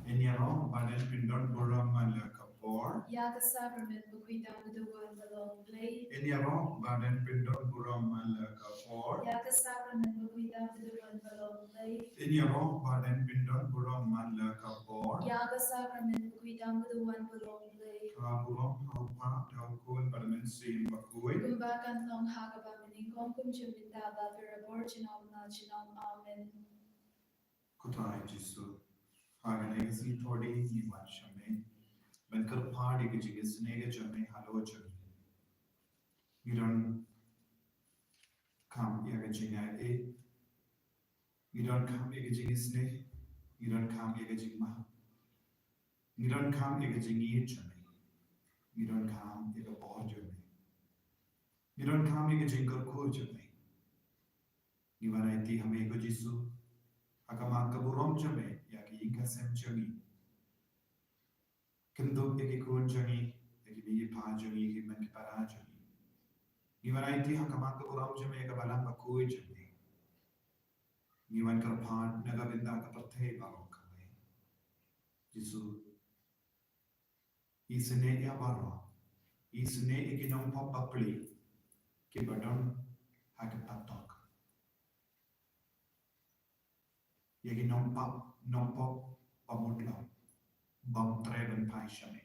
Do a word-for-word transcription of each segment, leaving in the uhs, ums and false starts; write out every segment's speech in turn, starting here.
Ngin ïaroh ba dang pyndon burom man la ka por. Ïa ka sakrament bakhuid tam ka duwan ba long Blei. Ngin ïaroh ba dang pyndon burom man la ka por. Ïa ka sakrament bakhuid tam ka duwan ba long Blei. Ngin ïaroh ba dang pyndon burom man la ka por. Ïa ka sakrament bakhuid tam ka duwan ba long Blei. Ka burom ha u Kpa, ha u Khun bad ha u Mynsiem Bakhuid. Kumba kan long ha kaba mynnyngkong, kum junom mynta bad barabor, junom la junom. Amen. Ko Trai Jisu, ha kane ka sngi Thohdieng ngi wan sha me ban kyrpad ïa ka jingisynei ka jong me halor jong ngi. Ngi donkam ïa ka jingaiei, ngi donkam ïa ka jingisynei, ngi donkam ïa ka jingmap, ngi donkam ïa ka jingïeit jong me, ngi donkam ïa ka bor jong me, ngi donkam ïa ka jingkyrkhu jong me. Ngi wan aiti ha me ko Jisu ha khmat ka burom jong me ïa ka ïing ka sem jong ngi, kynduh ïa ki khun jong ngi, ïa ki mei ki pa jong ngi, ki hynmen ki para jong ngi. Ngi wan aiti ha khmat ka burom jong me ïa ka balang bakhuid jong me. Ngi wan kyrpad na ka bynta ka pyrthei baroh kawei. Jisu, isynei ïa baroh, isynei ïa ki nongpop bapli kiba don ha ka patok, ïa ki nongpop, nongpop ba mut lok bym treh ban phai sha me,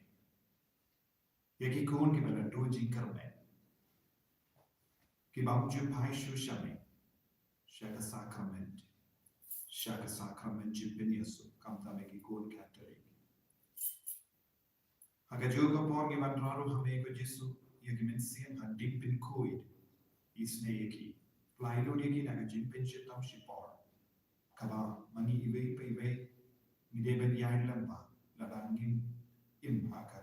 ïa ki khun kiba la duh jingkyrmen, ki bym ju phai shuh sha me sha ka sakrament, sha ka sakrament jingpynïasoh, khamtam ïa ki khun Katholik. Ha kajuh ka por ngi wan rah ruh ha me ko Jisu, ïa ki mynsiem hadien pynkhuid, isynei ïa ki, pynlait lut ïa ki na ka jingpynshitom shipor, kaba ma ngi iwei pa iwei ngi dei ban ïaid lyngba lada ngim im ha ka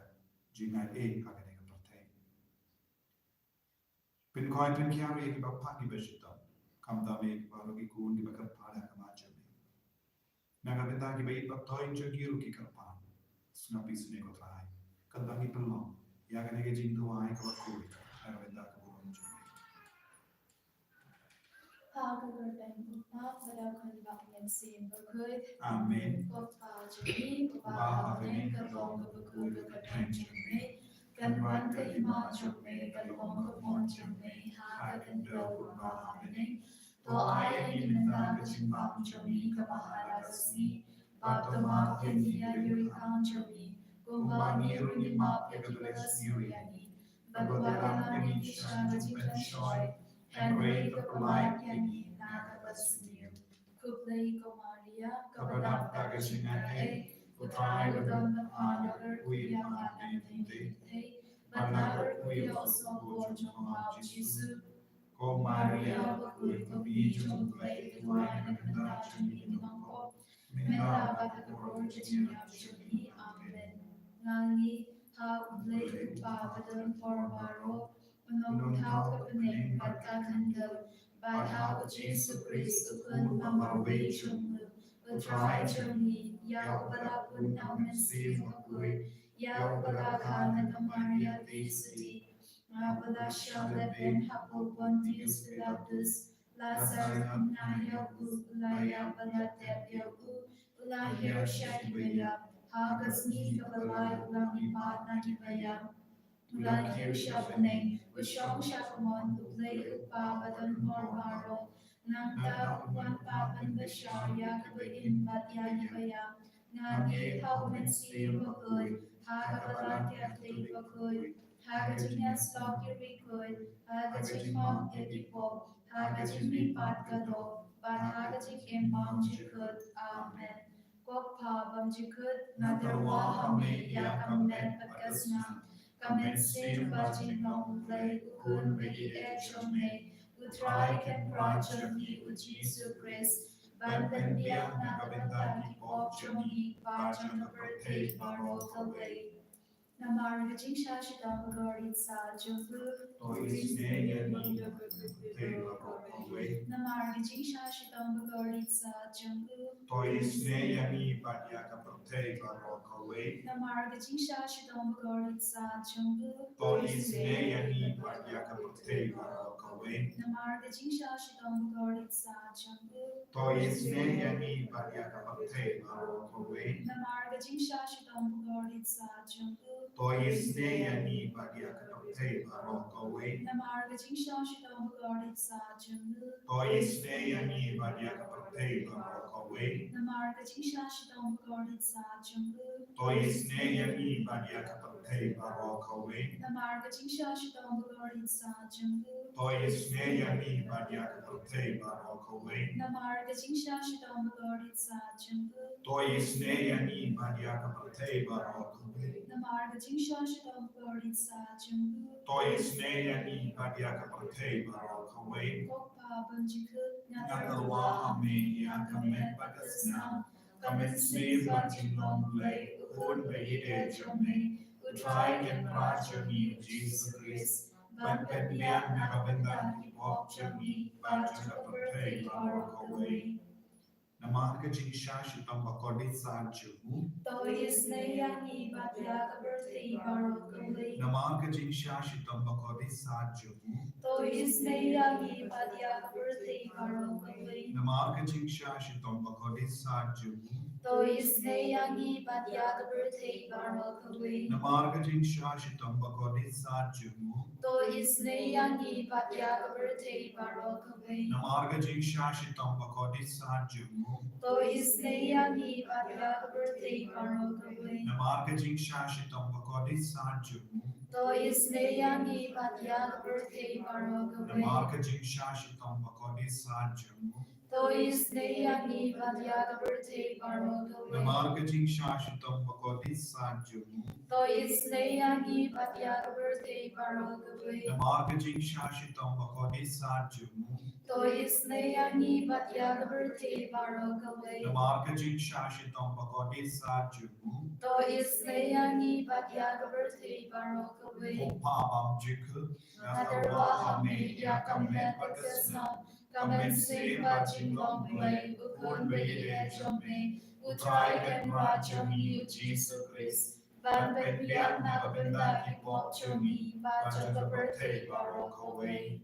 jingaiei ha kane ka pyrthei. Pynkhoi pynkhia ruh ïa kiba pang kiba shitom, khamtam ïa kiba ruh ki khun kiba kyrpad ha khmat jong me. Na ka bynta kiba ïeit ba thoh jong ki ruh ki kyrpad. Sngap isynei ko Trai, khamtam ngi pynlong ïa kane ka jingduwai kaba khuid na ka bynta ka burom jong me. Ha ka kyrteng u Kpa bad u Khun bad u Mynsiem Bakhuid. Amen. Ko Kpa jong ngi uba ha bneng, ka long kaba khuid ka kyrteng jong me. Kan wan ka hima jong me, kan long ka mon jong me ha ka khyndew kumba ha bneng. To ai ïa ngi mynta ka jingbam jong ngi kaba ha la ka sngi. Bad to map ïa ngi ïa ki riewkhang jong ngi, kumba ngi ruh ngi map ïa kiba la sniew ïa ngi. Bad wat ïalam ïa ngi sha ka jingpynshoi, hynrei to pynlait ïa ngi na kaba sniew. Khublei ko Maria, kaba dap da ka jingaiei, u Trai u don bad pha, la kyrkhu ïa nga ban ïeng thei, bad la kyrkhu ïa u sawdong jong nga u Jisu. Ko Maria bakhuid, ko Mei jong U Blei, duwai na ka bynta jong ngi ki nongpop, mynta bad ha ka por jingïap jong ngi. Amen. Nga ngeit ha U Blei U Kpa badon por baroh, U Nongthaw ka bneng bad ka khyndew, bad ha U Jisu Khrist U Khun ba marwei jong U, U Trai jong ngi, ïa uba la pun na U Mynsiem Bakhuid, ïa uba la kha na ka Maria Theisotti, ïa uba la shah lehbeiñ hapoh Pontius Pilatus, la sahnarphna ïa u, u la ïap bad la tep ïa u, u la hiar sha kiba ïap, ha ka sngi kaba lai u la mihpat na kiba ïap, u la kiew sha bneng, u shong sha ka mon U Blei U Kpa badon por baroh. Nangta un wan pat ban pynshai ïa kiba im bad ïa kiba ïap. Nga ngeit ha U Mynsiem Bakhuid, ha ka Balang Katholik bakhuid, ha ka jingïasyllok ki riewkhuid, ha ka jingmap ïa ki pop, ha ka jingmihpat ka doh, bad ha ka jingim bymjukut. Amen. Ko Kpa bymjukut, nga tyrwa ha me ïa ka met bad ka snam, ka mynsiem bad jinglong U Blei U Khun ba ïeit jong me, U Trai Kynrad jong ngi U Jisu Khrist, ban pynbiang na ka bynta ki pop jong ngi bad jong ka pyrthei baroh kawei. Namar ka jingshah shitom bakordit satia jong u. To isynei ïa ngi bad ïa ka pyrthei baroh kawei. Namar ka jingshah shitom bakordit satia jong u. To isynei ïa ngi bad ïa ka pyrthei baroh kawei. Namar ka jingshah shitom bakordit satia jong u. To isynei ïa ngi bad ïa ka pyrthei baroh kawei. Namar ka jingshah shitom bakordit satia jong u. To isynei ïa ngi bad ïa ka pyrthei baroh kawei. Namar ka jingshah shitom bakordit satia jong u. To isynei ïa ngi bad ïa ka pyrthei baroh kawei. Namar ka jingshah shitom bakordit satia jong u. To isynei ïa ngi bad ïa ka pyrthei baroh kawei. Namar ka jingshah shitom bakordit satia jong u. To isynei ïa ngi bad ïa ka pyrthei baroh kawei. Namar ka jingshah shitom bakordit satia jong u. To isynei ïa ngi bad ïa ka pyrthei baroh kawei. Namar ka jingshah shitom bakordit satia jong u. To isynei ïa ngi bad ïa ka pyrthei baroh kawei. Namar ka jingshah shitom bakordit satia jong u. To isynei ïa ngi bad ïa ka pyrthei baroh kawei. Ko Pa bymjukut, nga tyrwa ha me ïa ka met bad ka snam, ka mynsiem bad jinglong Blei, u Khun ba ïeit jong me, U Trai Kynrad jong ngi U Jisu Khrist, ban pynbiang na ka bynta ki pop jong ngi bad jong ka pyrthei baroh kawei. Namar ka jingshah shitom bakordit satia jong u. To isynei ïa ngi bad ïa ka pyrthei baroh kawei. Namar ka jingshah shitom bakordit satia jong u. To isynei ïa ngi bad ïa ka pyrthei baroh kawei. Namar ka jingshah shitom bakordit satia jong u. To isynei ïa ngi bad ïa ka pyrthei baroh kawei. Namar ka jingshah shitom bakordit satia jong u. To isynei ïa ngi bad ïa ka pyrthei baroh kawei. Namar ka jingshah shitom bakordit satia jong u. To isynei ïa ngi bad ïa ka pyrthei baroh kawei. Namar ka jingshah shitom bakordit satia jong u. To isynei ïa ngi bad ïa ka pyrthei baroh kawei. Namar ka jingshah shitom bakordit satia jong u. To isynei ïa ngi bad ïa ka pyrthei baroh kawei. Namar ka jingshah shitom bakordit satia jong u. To isynei ïa ngi bad ïa ka pyrthei baroh kawei. Namar ka jingshah shitom bakordit satia jong u. To isynei ïa ngi bad ïa ka pyrthei baroh kawei. Namar ka jingshah shitom bakordit satia jong u. To isynei ïa ngi bad ïa ka pyrthei baroh kawei. Ko Pa bymjukut, nga tyrwa ha me ïa ka met bad ka snam, ka mynsiem bad jinglong Blei, U Khun ba ïeit jong me, U Trai Kynrad jong ngi U Jisu Khrist, ban pynbiang na ka bynta ki pop jong ngi bad jong ka pyrthei baroh kawei.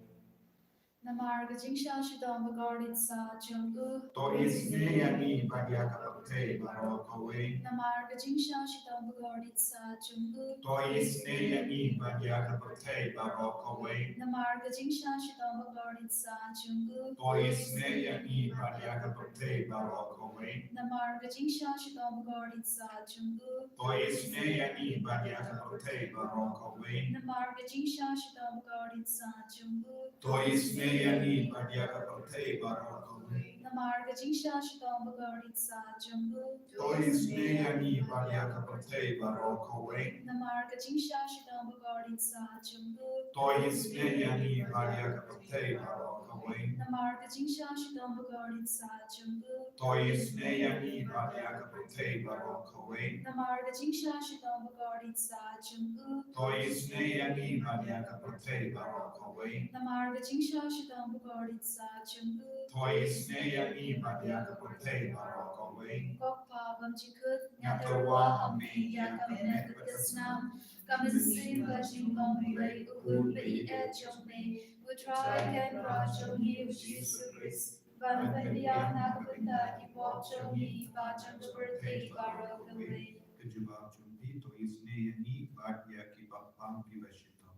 Namar ka jingshah shitom bakordit satia jong u. To isynei ïa ngi bad ïa ka pyrthei baroh kawei. Namar ka jingshah shitom bakordit satia jong u. To isynei ïa ngi bad ïa ka pyrthei baroh kawei. Namar ka jingshah shitom bakordit satia jong u. To isynei ïa ngi bad ïa ka pyrthei baroh kawei. Namar ka jingshah shitom bakordit satia jong u. To isynei ïa ngi bad ïa ka pyrthei baroh kawei. Namar ka jingshah shitom bakordit satia jong u. To isynei ïa ngi bad ïa ka pyrthei baroh kawei. Namar ka jingshah shitom bakordit satia jong u. To isynei ïa ngi bad ïa ka pyrthei baroh kawei. Namar ka jingshah shitom bakordit satia jong u. To isynei ïa ngi bad ïa ka pyrthei baroh kawei. Namar ka jingshah shitom bakordit satia jong u. To isynei ïa ngi bad ïa ka pyrthei baroh kawei. Namar ka jingshah shitom bakordit satia jong u. To isynei ïa ngi bad ïa ka pyrthei baroh kawei. Namar ka jingshah shitom bakordit satia jong u. To isynei ïa ngi bad ïa ka pyrthei baroh kawei. Ko Pa bymjukut, nga tyrwa ha me ïa ka met bad ka snam, ka mynsiem bad jinglong Blei, U Khun ba ïeit jong me, U Trai Kynrad jong ngi U Jisu Khrist, ban pynbiang na ka bynta ki pop jong ngi bad jong ka pyrthei baroh kawei. Ka jubab jong phi. To isynei ïa ngi bad ïa ki bapang kiba shitom.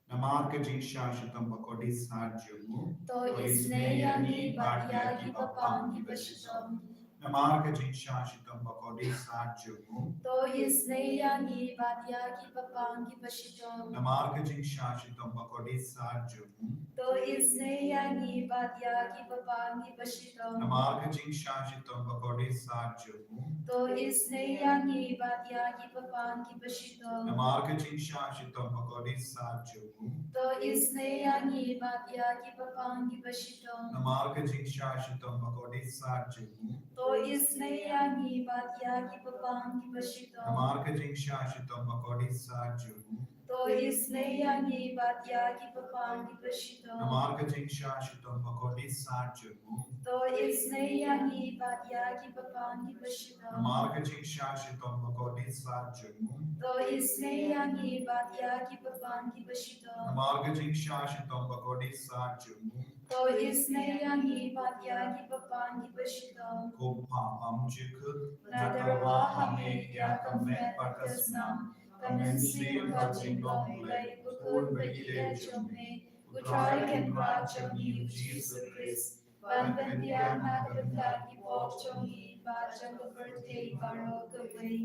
Namar ka jingshah shitom bakordit satia jong u. To isynei ïa ngi bad ïa ki bapang kiba shitom. Namar ka jingshah shitom bakordit satia jong u. To isynei ïa ngi bad ïa ki bapang kiba shitom. Namar ka jingshah shitom bakordit satia jong u. To isynei ïa ngi bad ïa ki bapang kiba shitom. Namar ka jingshah shitom bakordit satia jong u. To isynei ïa ngi bad ïa ki bapang kiba shitom. Namar ka jingshah shitom bakordit satia jong u. To isynei ïa ngi bad ïa ki bapang kiba shitom. Namar ka jingshah shitom bakordit satia jong u. To isynei ïa ngi bad ïa ki bapang kiba shitom. Namar ka jingshah shitom bakordit sah jong u. To isynei ïa ngi bad ïa ki bapang kiba shitom. Namar ka jingshah shitom bakordit sah jong u. To isynei ïa ngi bad ïa ki bapang kiba shitom. Namar ka jingshah shitom bakordit sah jong u. To isynei ïa ngi bad ïa ki bapang kiba shitom. Namar ka jingshah shitom bakordit sah jong u. To isynei ïa ngi bad ïa ki bapang kiba shitom. Ko Pa bym jukut, Naka rwah ha me ïa ka met bad ka snam, ka mynsiem bad jinglong Blei, u Khun ba ïeit jong me, U Trai Kynrad jong ngi U Jisu Khrist, ban pynbiang na ka bynta ki pop jong ngi bad jong ka pyrthei baroh kawei.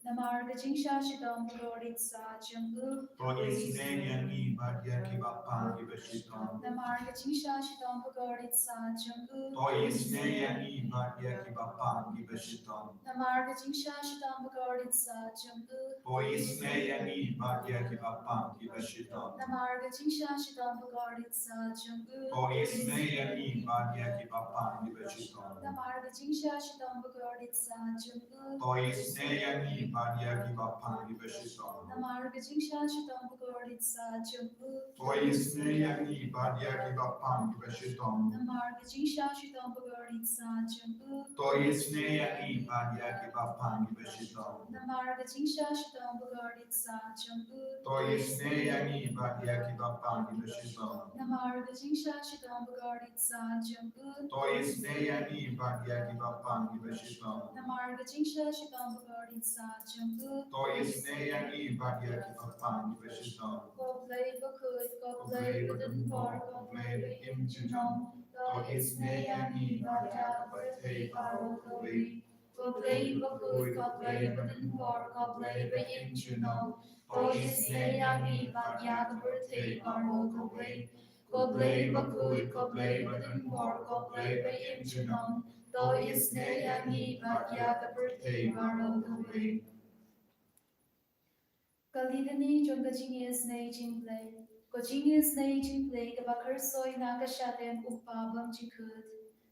Namar ka jingshah shitom bakordit sah jong u. To isynei ïa ngi bad ïa ki bapang kiba shitom. Namar ka jingshah shitom bakordit sah jong u. To isynei ïa ngi bad ïa ki bapang kiba shitom. Namar ka jingshah shitom bakordit sah jong u. To isynei ïa ngi bad ïa ki bapang kiba shitom. Namar ka jingshah shitom bakordit sah jong u. To isynei ïa ngi bad ïa ki bapang kiba shitom. Namar ka jingshah shitom bakordit sah jong u. To isynei ïa ngi bad ïa ki bapang kiba shitom. Namar ka jingshah shitom bakordit sah jong u. To isynei ïa ngi bad ïa ki bapang kiba shitom. Namar ka jingshah shitom bakordit sah jong u. To isynei ïa ngi bad ïa ki bapang kiba shitom. Namar ka jingshah shitom bakordit sah jong u. To isynei ïa ngi bad ïa ki bapang kiba shitom. Namar ka jingshah shitom bakordit sah jong u. To isynei ïa ngi bad ïa ki bapang kiba shitom. Namar ka jingshah shitom bakordit sah jong u. To isynei ïa ngi bad ïa ki bapang kiba shitom. Ko Blei bakhuid, ko Blei badonbor, ko Blei ba im junom. To isynei ïa ngi bad ïa ka pyrthei baroh kawei. Ko Blei bakhuid, ko Blei badonbor, ko Blei ba im junom. To isynei ïa ngi bad ïa ka pyrthei baroh kawei. Ko Blei bakhuid, ko Blei badonbor, ko Blei ba im junom. To isynei ïa ngi bad ïa ka pyrthei baroh kawei. Ka litany jong ka jingisynei jong U Blei. Ko jingisynei jong U Blei kaba khyrsoi na ka shadem u Pa bymjukut.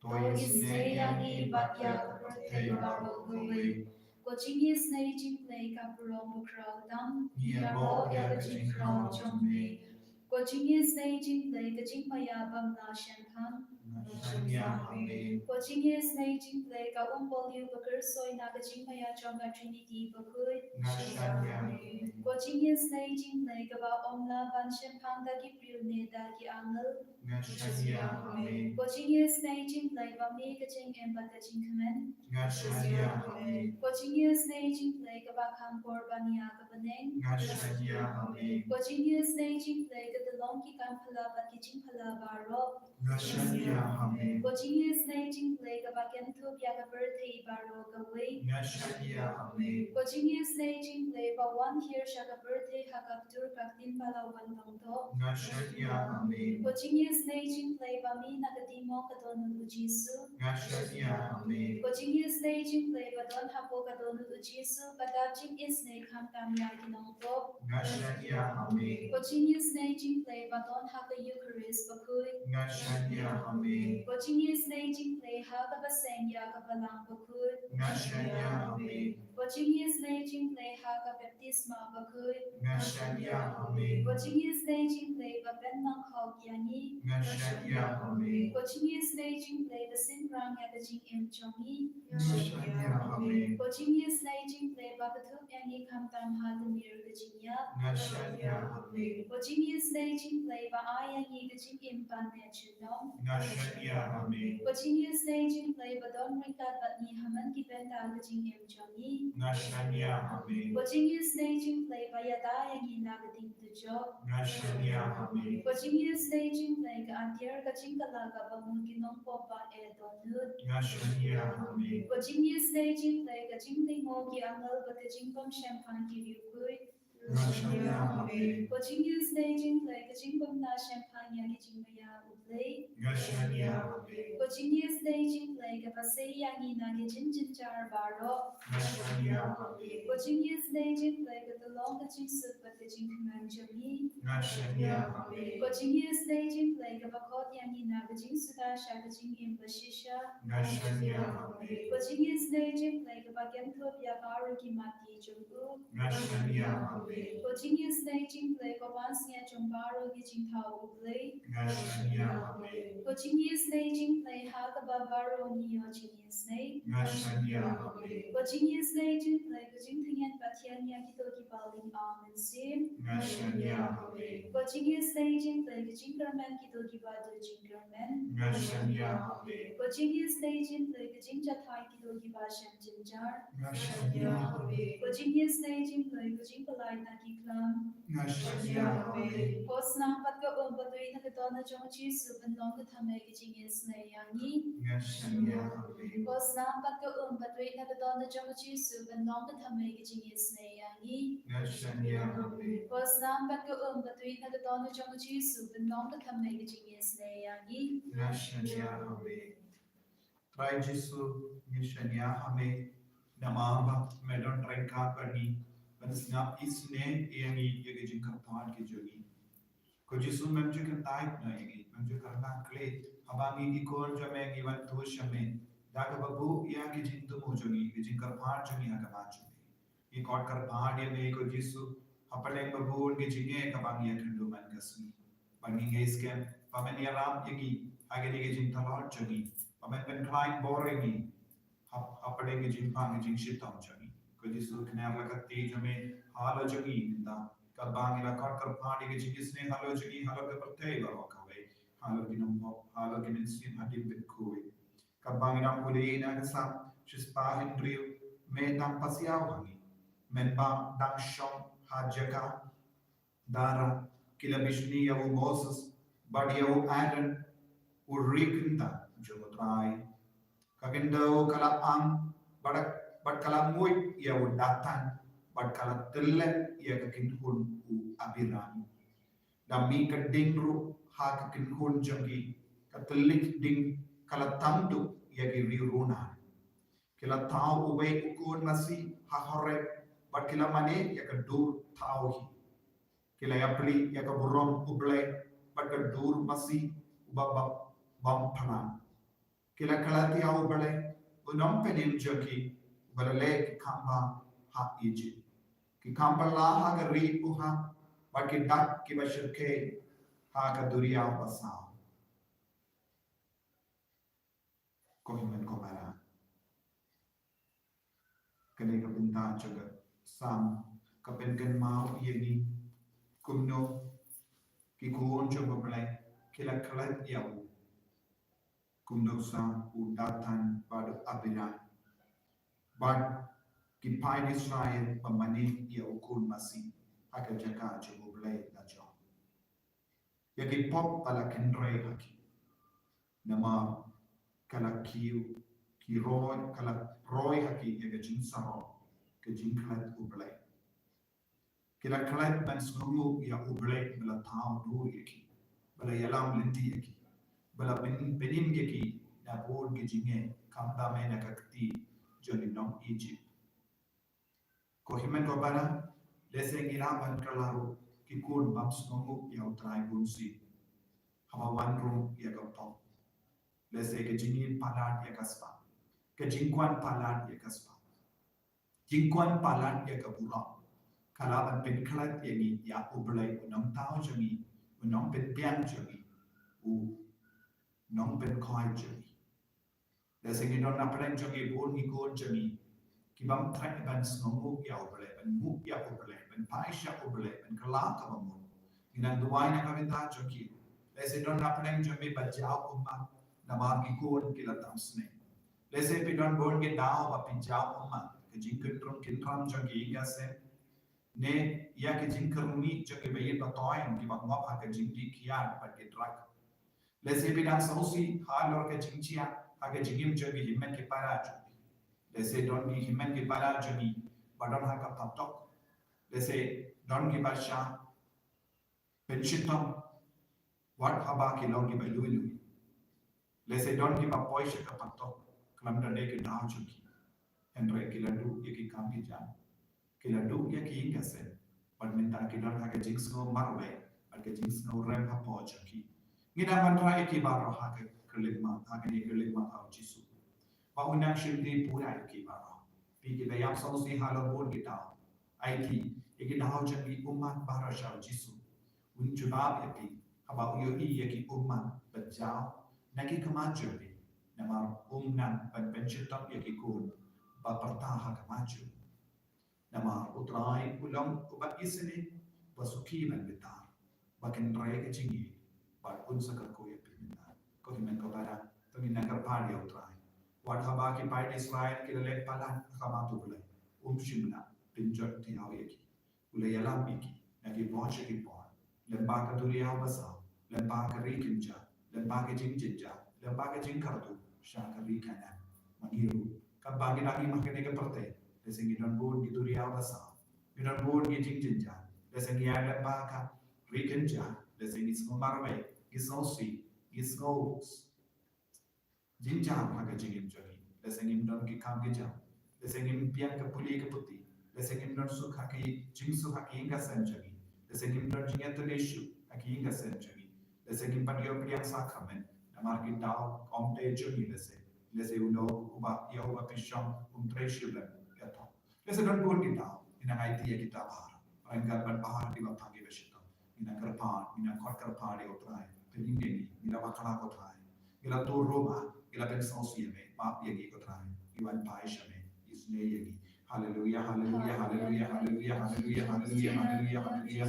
To isynei ïa ngi bad ïa ka pyrthei baroh kawei. Ko jingisynei jong U Blei ka burom bakhraw tam. Ngi ïaroh ïa ka jingkhraw jong me. Ko jingisynei jong U Blei ka jingmaïa bym lah shemphang. Nga shaniah ha me. Ko jingisynei jong U Blei ka umpohliew ba khyrsoi na ka jingmaïa jong ka Trinity bakhuid. Nga shaniah ha me. Ko jingisynei jong U Blei kaba ym lah ban shemphang da ki briew ne da ki angel. Nga shaniah ha me. Ko jingisynei jong U Blei ba mih ka jingim bad ka jingkmen. Nga shaniah ha me. Ko jingisynei jong U Blei kaba kham por ban ïa ka bneng. Nga shaniah ha me. Ko jingisynei jong U Blei ka tyllong ki kam phylla bad ki jingphylla baroh. Nga shaniah ha me. Ko jingisynei jong U Blei kaba kynthup ïa ka pyrthei baroh kawei. Nga shaniah ha me. Ko jingisynei jong U Blei ba wan hiar sha ka pyrthei ha ka ktur ka ktien palat wan tong to. Nga shaniah ha me. Ko jingisynei jong U Blei ba mih na ka timok ka don u Jisu. Nga shaniah ha me. Ko jingisynei jong U Blei ba don hapoh ka don u Jisu, ba dap jingisynei khamtam ïa ki nongpop. Nga shaniah ha me. Ko jingisynei jong U Blei ba don ha ka Eukharist bakhuid. Nga shaniah ha me. Ko jingisynei jong U Blei ha kaba seng ïa ka Balang bakhuid. Nga shaniah ha me. Ko jingisynei jong U Blei ha ka baptisma bakhuid. Nga shaniah ha me. Ko jingisynei jong U Blei ba pynlong hok ïa ngi. Nga shaniah ha me. Ko jingisynei jong U Blei ba synrang ïa ka jingim jong ngi. Nga shaniah ha me. Ko jingisynei jong U Blei ba kynthup ïa ngi khamtam ha ka mir ka jingïap. Nga shaniah ha me. Ko jingisynei jong U Blei ba ai ïa ngi ka jingim ban neh junom. Nga shaniah ha me. Ko jingisynei jong U Blei ba don ryngkat bad ngi ha man ki bynta ka jingim jong ngi. Nga shaniah ha me. Ko jingisynei jong U Blei ba ïada ïa ngi na ka ding dujok. Nga shaniah ha me. Ko jingisynei jong U Blei ka atiar ka jingkylla kaba mut ki nongpop ba eh dohnud. Nga shaniah ha me. Ko jingisynei jong U Blei ka jinglyngngoh ki angel bad ka jingbymshemphang ki riewkhuid. Nga shaniah ha me. Ko jingïasnoh jong U Blei, ka jingbymlah shemphang ïa ki jingmaïa U Blei. Nga shaniah ha me. Ko jingïasnoh jong U Blei, kaba sei ïa ngi na ki jingjynjar baroh. Nga shaniah ha me. Ko jingïasnoh jong U Blei, ka long ka jingsuk bad ka jingkmen jong ngi. Nga shaniah ha me. Ko jingïasnoh jong U Blei, kaba khot ïa ngi na ka jingsuda sha ka jingim bashisha. Nga shaniah ha me. Ko jingïasnoh jong U Blei, kaba kynthup ïa baroh ki mat jong u. Nga shaniah ha me. Ko jingïasnoh jong U Blei, ko pansngiat jong baroh ki jingthaw U Blei. Nga shaniah ha me. Ko jingïasnoh jong U Blei, ha kaba baroh ngi ïoh jingïasnoh. Nga shaniah ha me. Ko jingïasnoh jong U Blei, ko jingthyngiat pathiang ïa kito kiba ling amen sim. Nga shaniah ha me. Ko jingïasnoh jong U Blei, ko jingkyrmen kito kiba duh jingkyrmen. Nga shaniah ha me. Ko jingïasnoh jong U Blei, ko jingjahthait kito kiba shem jynjar. Nga shaniah ha me. Ko jingïasnoh jong U Blei, ko jingpyllait na ki khlam. Nga shaniah ha me. Ko snam bad ka um bad u ïeit na ka dohnud jong U Jisu, ban long ka thymmei ka jingïasnoh ïa ngi. Nga shaniah ha me. Ko snam bad ka um bad u ïeit na ka dohnud jong U Jisu, ban long ka thymmei ka jingïasnoh ïa ngi. Nga shaniah ha me. Ko snam bad ka um bad u ïeit na ka dohnud jong U Jisu, ban long ka thymmei ka jingïasnoh ïa ngi. Nga shaniah ha me. Trai Jisu, ngi shaniah ha me, namar ba me don ryngkat bad ngi, ban sngap isynei ïa ngi ïa ki jingkyrpad ki jong ngi. Ko Jisu, mem ju kyntait noh ïa ngi, mem ju kyrpad khlem, haba ngi ki khun jong me ngi wan tur sha me, da kaba buh ïa ki jingthmu jong ngi, ki jingkyrpad jong ngi ha khmat jong me. Ngi khot kyrpad ïa me ko Jisu, hapdeng ba bun ki jingeh kaba ngi ïakynduh man ka sngi. Ba ngi ngeit skhem ba men ïarap ïa ngi ha kine ki jingtlot jong ngi, ba men pynkhlaiñ bor ïa ngi hap-, hapdeng ki jingpang ki jingshitom jong ngi. Ko Jisu, kner la ka kti jong me halor jong ngi mynta, kaba ngi la khot kyrpad ïa ki jingisynei halor jong ngi, halor ka pyrthei baroh kawei, halor ki nongpop, halor ki mynsiem hadien bad khuid. Kaba ngi dang pule na ka Salm shispah hynriew, me dang pasiaw ha ngi. Men ba dang shong ha jaka dara, ki la bishni ïa u Moses bad ïa u Aaron, u ri kynta jong U Trai. Ka khyndew ka la ang bad, bad ka la nguid ïa u Dathan, bad ka la tyllep ïa ka kynhun u Abiram. Da mih ka ding ruh ha ka kynhun jong ki, ka tylli ding ka la tam duh ïa ki riewrunar. Ki la thaw uwei u khun masi ha Horeb, bad ki la mane ïa ka dur thaw hi. Ki la ïapli ïa ka burom U Blei bad ka dur masi uba bym, bym phlang. Ki la klet ïa U Blei, U Nongpynim jong ki, uba la leh ki khambah ha Ijipt, ki khambah ha ka ri u hap, bad ki dak kiba shyrkhei ha ka duriaw basaw. Ko hynmen ko para, kane ka bynta jong ka Salm ka pynkynmaw ïa ngi kumno ki khun jong U Blei ki la klet ïa u, kumno sa u Dathan bad u Abiram bad ki paid Israel ba mane ïa u khun masi ha ka jaka jong U Blei la jong. Ïa ki pop ba la kynrei ha ki, namar ka la kiew, ki roi, ka la roi ha ki ïa ka jingsarong, ka jingklet U Blei. Ki la klet ban sngewnguh ïa U Blei ba la thaw dur ïa ki, ba la ïalam lynti ïa ki, ba la pyn-, pynim ïa ki na bun ki jingeh, khamtam na ka kti jong ki nong Ijipt. Ko hynmen ko para, lehse ngi lah ban kylla ruh ki khun bym sngewnguh ïa U Trai bunsien haba wan rung ïa ka pop. Lehse ka jingïeit palat ïa ka spah, ka jingkwah palat ïa ka spah, jingkwah palat ïa ka burom, ka lah ban pynklet ïa ngi ïa U Blei, U Nongthaw jong ngi, U Nongpynbiang jong ngi, U Nongpynkhuid jong ngi. Lehse ngi don na pdeng jong ngi bun ki khun jong ngi ki bym treh ban sngewnguh ïa U Blei, ban nguh ïa U Blei, ban phai sha U Blei, ban kylla kaba mut. Ngi nang duwai na ka bynta jong ki. Lehse don na pdeng jong ngi ba jaw ummat namar ki khun ki la tam snem. Lehse phi don bun ki daw ba phi jaw ummat, ka jingkynrum kynram jong ki ïing ka sem, ne ïa ka jingkyrni jong ki ba ïeit ba toiñ kiba ngop ha ka jingdih kiad bad ki drug. Lehse phi dang sngewsih halor ka jingjia ha ka jingim jong ki hynmen ki para jong phi. Lehse don ki hynmen ki para jong ngi ba don ha ka phatok. Lehse Don kiba shah pynshitom wat haba ki long kiba lui lui. Lehse don kiba poi sha ka pateng khlem don ïa ki daw jong ki. Hynrei ki la duh ïa ki kam ki jam, ki la duh ïa ki ïing ki sem, bad mynta ki don ha ka jingsngew marwei bad ka jingsngew rem hapoh jong ki. Ngi dang wanrah ïa ki baroh ha ka kyrlitmat, ha kane ka kyrlitmat ha u Jisu, ba un nang shim pura ïa ki baroh. Phi kiba ïam sngewsih halor bun ki daw, aiti ïa ki daw jong ki ummat baroh sha u Jisu. Un jubab ïa phi haba u ïohi ïa ki ummat ba jaw na ki khmat jong phi, namar um nang ban pynshitom ïa ki khun ba pyrta ha khmat jong u. Namar u Trai u long uba isynei, uba suki ban bitar, ba kynrei ka jingïeit, bad un sa kyrkhu ïa phi mynta. Ko hynmen ko para, to ngin nang kyrpad ïa u Trai. Wat haba ki paid Israel ki la leit palat ha khmat u Blei, um shym la pynjot thiaw ïa ki. U la ïalam ïa ki na ki por sha ki por, lyngba ka duriaw basaw, lyngba ka ri kynja, lyngba ka jingjynjar, lyngba ka jingkyrduh sha ka ri Kanaan. Ma ngi ruh, katba ngi dang im ha kane ka pyrthei, lehse ngi don bun ki duriaw basaw, ngi don bun ki jingjynjar, lehse ngi ïaid lyngba ka ri kynja, lehse ngi sngew marwei, ngi sngewsih, ngi sngew jynjar ha ka jingim jong ngi. Lehse ngim don ki kam ki jam, lehse ngim piang ka pule ka puthi, lehse ngim don suk ha ki jingsuk ha ki ïing ki sem jong ngi, lehse ngim don jingïatylli shuh ha ki ïing ki sem jong ngi, lehse ngim pat ïoh pdiang sakramen namar ki daw ym dei jong ngi, lehse, lehse uno uba ïa uba pynshong um trei shuh ban ïathoh. Lehse don bun ki daw, ngi nang aiti ïa kita baroh. Ryngkat bad baroh kiba pang kiba shitom, ngi nang kyrpad, ngi nang khot kyrpad ïa u Trai. Pynïeng ïa ngi, ngi la bakla ko Trai. Ngi la tur ruh ma, ngi la pynsngewsih ïa me, map ïa ngi ko Trai. Ngi wan phai sha me, isynei ïa ngi. Haleluia, haleluia, haleluia, haleluia, haleluia, haleluia, haleluia, haleluia.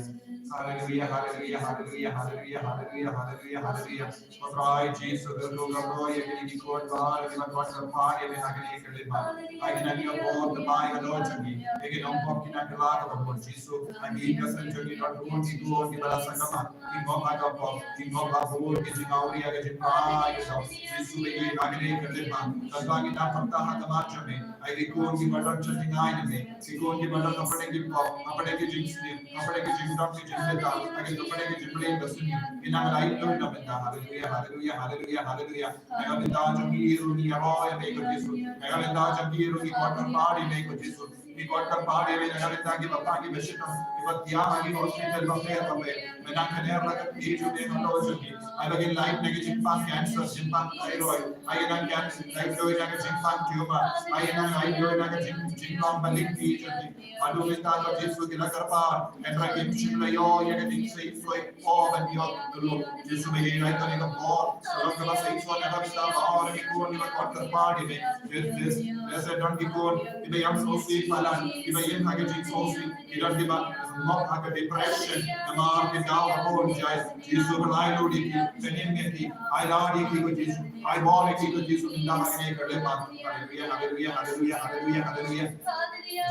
Haleluia, haleluia, haleluia, haleluia, haleluia, haleluia, haleluia. Ko Trai Jisu, kyrkhu kyrdoh ïa kine ki khun baroh kiba khot kyrpad ïa me ha kane ka khyllipmat. Ai nang ïa ka bor kyrpad ïa ka doh jong ngi. Ïa ki nongpop ki nang kylla kaba mut Jisu. Ha ki ïing ki sem jong ngi don bun ki khun kiba la sah kamai. Ki ngop ha ka pop, ki ngop ha bun ki jingawria, ki jingpang, ki jong Jisu, ïa kane ka khyllipmat. Kata ngi nang pyrta ha khmat jong me. Ai ki khun kiba don jingaiñ na me. Ki khun kiba don hapdeng ki pop, hapdeng ki jingsniew, hapdeng ki jingdon ki jingbthah, hapdeng ki jingmlien ba sniew. Ngi nang rai lum na bynta. Haleluia, haleluia, haleluia, haleluia. Na ka bynta jong ngi ruh ngi ïaroh ïa me ko Jisu. Na ka bynta jong ngi ruh ngi khot kyrpad ïa me ko Jisu. Ngi khot kyrpad ïa me na ka bynta kiba pang kiba shitom, kiba thiah ha ki hospital bapher bapher. Me nang kynnoh la ka kti jong me halor jong ki. Ai ba kin lait na ki jingpang cancer, jingpang thyroid. Ai nang kin lait na ki jingpang tumor. Ai nang lait na ki jing, jinglong ba lyngkhuh jong ki. Haduh mynta ko Jisu ngi la kyrpad, hynrei kim shym la ïoh ïa ka jingsngewsih. O ban ïoh kylluid. Jisu, me ïai lait kane ka por. Ka long kaba sngewsih na ka bynta baroh ki khun kiba khot kyrpad ïa me. Yes, yes. Lehse don ki khun kiba ïam sngewsih palat, kiba ïeng ha ka jingsngewsih, ki don kiba ngop ha ka depression. Namar ki daw ha bor jai. Jisu, pynlait lut ïa ki, pynïeng ïa ki, ai lad ïa ki ko Jisu, ai bor ïa ki ko Jisu, mynta ha kane ka khyllipmat. Haleluia, haleluia, haleluia, haleluia, haleluia.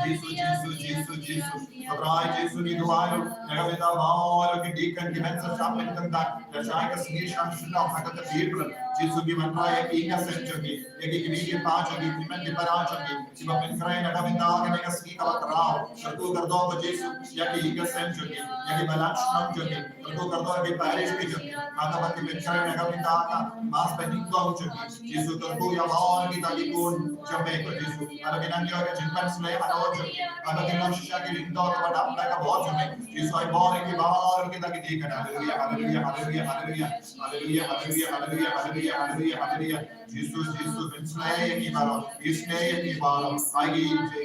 Jisu, Jisu, Jisu, Jisu. Ko Trai Jisu, ngi duwai ruh na ka bynta baroh ki deacon, ki men sa shah pynkynthah, da shai ka sngi sha shnong ha ka cathedral. Jisu, ngi wanrah ïa ki ïing ki sem jong ki, ïa ki kmie ki kpa jong ki, ki men ki para jong ki, kiba pynkhreh na ka bynta kane ka sngi kaba khraw. Kyrkhu kyrdoh ko Jisu ïa ki ïing ki sem jong ki, ïa ki balang shnong jong ki. Kyrkhu kyrdoh ïa ki parish ki jong ki, ha kaba ki pynkhreh na ka bynta ka Mass banyngkong jong ki. Jisu, kyrkhu ïa baroh kita ki khun jong me ko Jisu. Haba ki nang ïoh ka jingpynshlei halor jong ki, haba ki long shisha ki lyngdoh kaba dap da ka bor jong me. Jisu, ai bor ïa ki baroh kita ki deacon. Haleluia, haleluia, haleluia, haleluia. Haleluia, haleluia, haleluia, haleluia, haleluia, haleluia. Jisu, Jisu, pynshlei ïa ki baroh, pynshlei ïa ki baroh. Ai ki,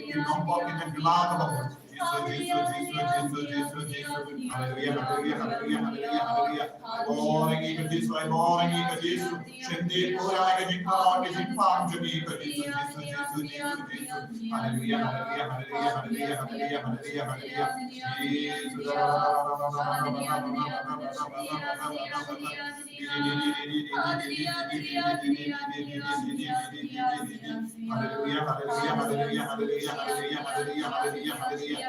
ki nongpop ki nang kylla kaba mut. Jisu, Jisu, Jisu, Jisu, Jisu, Jisu. Haleluia, haleluia, haleluia, haleluia, haleluia. Ai bor ïa ngi ko Jisu, ai bor ïa ngi ko Jisu. Shim dien pura ïa ka jingpang, ka jingpang jong ngi ko Jisu, Jisu, Jisu, Jisu, Jisu. Haleluia, haleluia, haleluia, haleluia, haleluia, haleluia, haleluia. Jisu. Haleluia, haleluia, haleluia, haleluia, haleluia, haleluia, haleluia, haleluia, haleluia.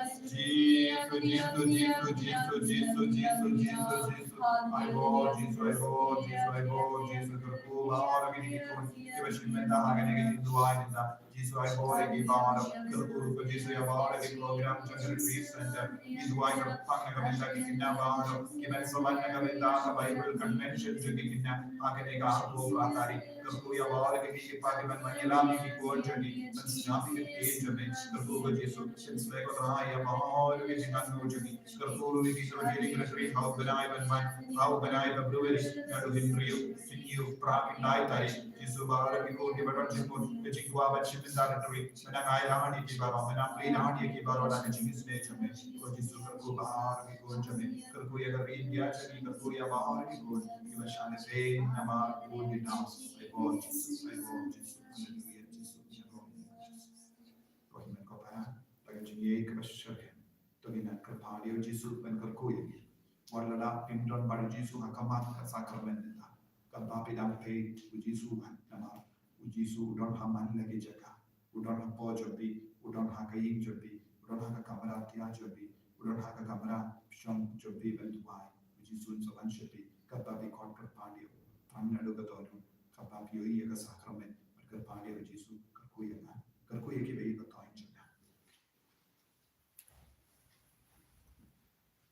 Jisu, Jisu, Jisu, Jisu, Jisu, Jisu, Jisu, Jisu. Ai Bor Jisu, ai Bor Jisu, ai Bor Jisu, kyrkhu ba ïa kine ki khun kiba shim bynta ha kane ka jingduwai mynta. Jisu, ai Bor ïa ki baroh, kyrkhu ko Jisu ïa baroh ki program jong ka retreat center. Ki duwai kyrpang na ka bynta ki khynnah baroh kiban sumar na ka bynta ka Bible convention jong ki khynnah ha kane ka arphew phra tarik. Kyrkhu ïa baroh ki kpa kiban ïalam ïa ki khun jong ki ban sngap ïa ka ktien jong me. Kyrkhu ko Jisu, sngewbha ko Trai ïa baroh ki jingangnud jong ki. Kyrkhu ïa ki sha healing retreat ha u bnai ban wan, ha u bnai February, naduh hynriew, hynñiew, phra, khyndai tarik. Jisu, baroh ki khun kiba don jingmut, ka jingkwah ban shim bynta retreat, me nang ai lad ïa ki baroh, me nang plie lad ïa ki baroh da ka jingisynei jong me. Ko Jisu, kyrkhu baroh ki khun jong me, kyrkhu ïa ka ri India jong ngi, kyrkhu ïa baroh ki khun kiba shah ïeit namar u dei na u. Ai Bor Jisu, ai Bor Jisu, haleluya Jisu, haleluya Jisu. Ko Hynmen ko Para, da ka jingïeit kaba shisha, to ngin ïa kyrpad ïa u Jisu ban kyrkhu ïa ngi. Wat la da ngim don bad u Jisu ha khmat ka sakramen mynta, katba phi dang peit u Jisu, namar u Jisu u don ha man la ki jaka, u don hapoh jong phi, u don ha ka ïing jong phi, u don ha ka kamra thiah jong phi, u don ha ka kamra shong jong phi ban duwai. U Jisu un sa wan sha phi katba phi khot kyrpad ïa u. Tang naduh ka dohnud, katba phi ïohi ïa ka sakramen, bad kyrpad ïa u Jisu, kyrkhu ïa nga, kyrkhu ïa kiba ïeit ba toiñ jong nga.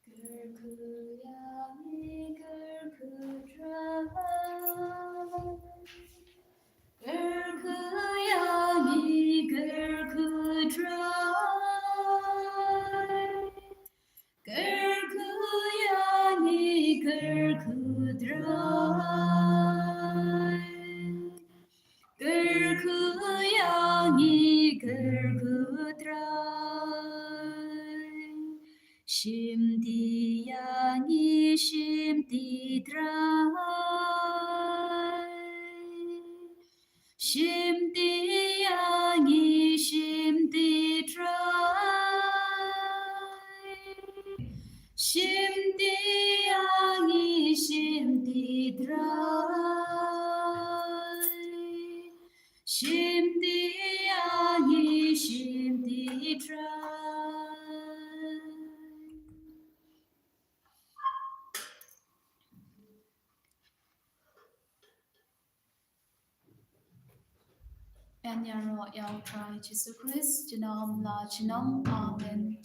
Kyrkhu ïa ngi, kyrkhu Trai. Kyrkhu ïa ngi, kyrkhu Trai. Kyrkhu ïa ngi, kyrkhu Trai. Kyrkhu ïa ngi, kyrkhu Trai. Shim ti ïa ngi, shim ti Trai. Shim ti ïa ngi, shim ti Trai. Shim ti ïa ngi, shim ti Trai. Shim ti ïa ngi, shim ti Trai. Yn ïaroh ïa u Trai Jisu Khrist, junom la junom. Amen.